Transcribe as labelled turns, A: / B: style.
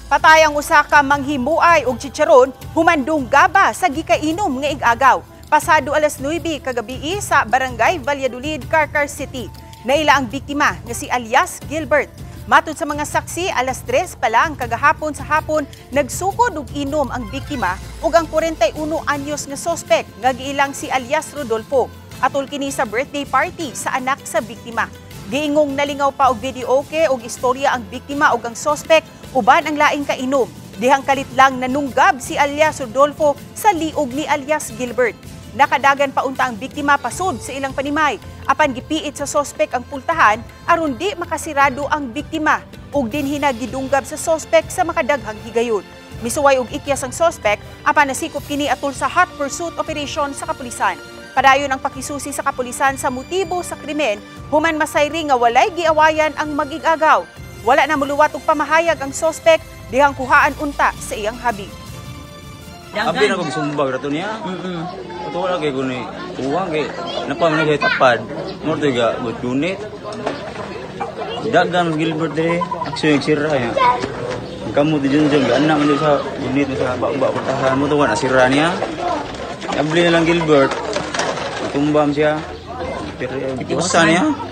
A: Patay ang usa ka manghimuay og chicharon human dunggaba sa gikainom nga ig-agaw. Pasado alas 9 kagabi sa Barangay Valladolid, Carcar City. Naila ang biktima nga si alias Gilbert. Matod sa mga saksi, alas 3 pa lang kagahapon sa hapon, nagsukod og inom ang biktima ug ang 41 anyos nga sospek nga giilang si alias Rodolfo. Atol kini sa birthday party sa anak sa biktima. Giingong nalingaw pa og videoke og istorya ang biktima ug ang sospek uban ang laing kainom. Dihang kalit lang nanunggab si alias Rodolfo sa liog ni alias Gilbert. Nakadagan pa unta ang biktima pasud sa ilang panimay. Apan gipiit sa sospek ang pultahan aron di makasirado ang biktima ug dinhi na gidunggab sa sospek sa makadaghang higayon. Misuway og ikyas ang sospek apan nasikop kini atol sa hot pursuit operation sa kapulisan. Padayon ang pakisusi sa kapulisan sa motibo sa krimen human masayri nga walay giawayan ang magigagaw. Wala na muluwat og pamahayag ang sospek dihang kuhaan unta sa iyang habi.
B: Abi na kong sumbag rato niya. Ato wala kay kuno uwang kay napa man kay tapad. Mo to ga but unit. Dagan Gilbert dire aksyon sira ya. Ang kamo di dyan dyan, anak man sa unit sa ba putahan mo to wa nasira niya. Abli na lang Gilbert. Tumbam siya. Pero basta niya.